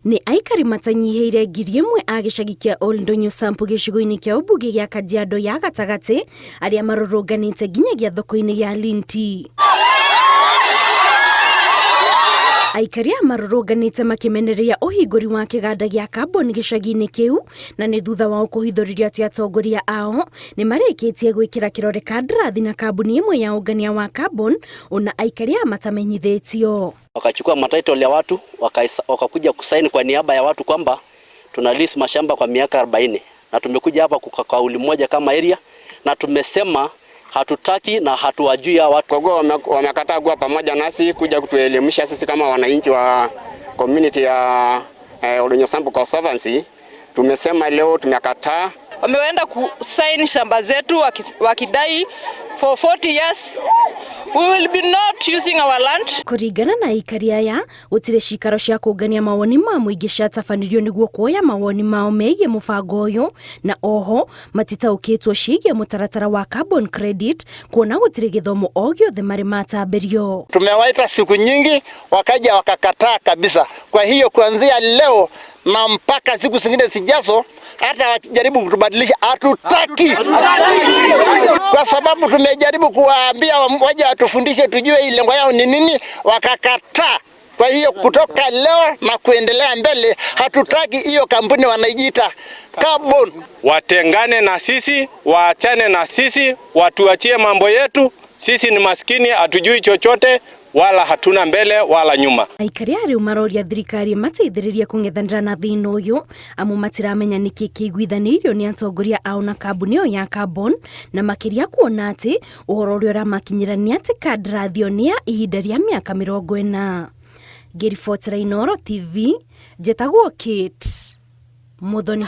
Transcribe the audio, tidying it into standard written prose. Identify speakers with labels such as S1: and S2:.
S1: Nĩ aikari matanyihĩire 1,000 a gĩcagi kĩa Ol Ndonyo Sambu gĩcigo-inĩ kĩa ũmbunge gĩa Kajiado ya gatagatĩ arĩa marũrũnganĩte nginyagia thoko-inĩ ya Linti. Aikari aya marũrũnganĩte makĩmenereria ũhingũri wa kĩganda gĩa carbon gĩcagi-inĩ kĩu na nĩ thutha wao kũhithũrĩrio atĩ atongoria ao nĩ marĩkĩtie gwĩkĩra kĩrore kandarathi na kambuni ĩmwe ya ũngania wa carbon ona aikari aya matamenyithĩtio.
S2: Wakachukua matitle ya watu wakakuja kusaini kwa niaba ya watu kwamba tuna lease mashamba kwa miaka 40 na tumekuja hapa kwa kauli moja kama area na tumesema hatutaki na hatuwajui hawa watu.
S3: Kwa kuwa wamekataa kuwa pamoja nasi kuja kutuelimisha sisi kama wananchi wa community ya Oldonyo Sambu Conservancy, tumesema leo tumekataa.
S4: Wameenda kusign shamba zetu wakidai for 40 years we will be not using our land.
S1: Kũringana na aikari aya, gũtirĩ cikaro cia kũngania mawoni ma mũingĩ ciatabanirio nĩguo kuoya mawoni mao megiĩ mũbango ũyũ, na oho matitaũkĩtwo ciĩgiĩ mũtaratara wa carbon credit kuona gũtirĩ gĩthomo o gĩothe marĩ matambĩrio.
S5: Tumewaita siku nyingi wakaja wakakataa kabisa. Kwa hiyo kuanzia leo na mpaka siku zingine zijazo, hata wakijaribu kutubadilisha hatutaki, kwa sababu tumejaribu kuwaambia waje watufundishe tujue hii lengo yao ni nini, wakakataa. Kwa hiyo kutoka leo na kuendelea mbele, hatutaki hiyo kampuni wanaijiita carbon.
S6: Watengane na sisi, waachane na sisi, watuachie mambo yetu. Sisi ni maskini, hatujui chochote wala hatuna mbele wala nyuma.
S1: Aikari a rĩu maroria thirikari mateithĩrĩrie kũng'ethanĩra na thĩna ũyũ amu matiramenya nĩkĩ kĩiguithanĩirio nĩ atongoria ao na kambuni ĩyo ya carbon, na makĩria kuona atĩ ũhoro ũrĩa ũramakinyĩra nĩ atĩ kandarathi ĩyo nĩ ya ihinda rĩa mĩaka 40. Ngĩribotera Inooro TV, njĩtagwo Kate Muthoni.